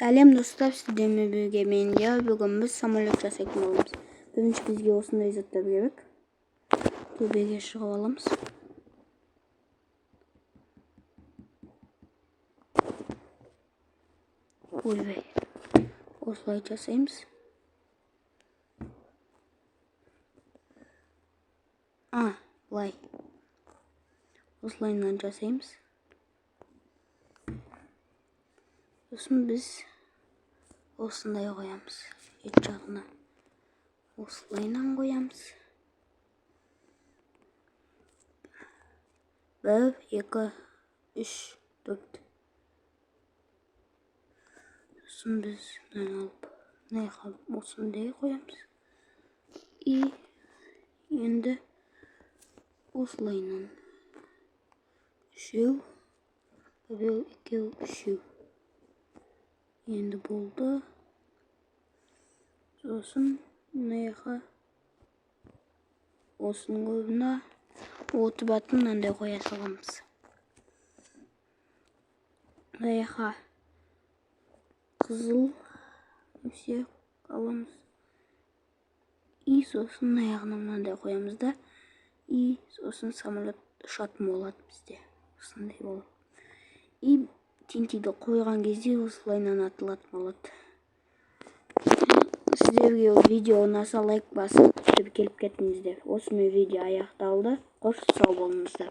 Сәлем, достар! Сіздермен бірге мен, Диар. Бүгін біз самолет жасайтын боламыз. Бірінші бізге осындай заттар керек. Төбеге шығып аламыз. Ойбай, осылай жасаймыз. А, былай, осылайынан жасаймыз. Сосын біз осындай қоямыз, шет жағына осылайынан қоямыз. Бір, екі, үш, төрт. Сосын біз мынаны алып, мына жаққа осындай қоямыз. И енді осылайынан үшеу, біреу, екеу, үшеу. Енді болды. Сосын мына жаққа осының орнына отыратын мынандай қоя саламыз. Мына жаққа қызыл нәрсе аламыз. И сосын мына жағына мынандай қоямыз да, и сосын самолет ұшатын болады бізде, осындай болады. И TNT-ді қойған кезде осылайынан атылатын болады. Сіздерге видео ұнаса, лайк басып, тіркеліп кетіңіздер. Осымен видео аяқталды. Қош, сау болыңыздар.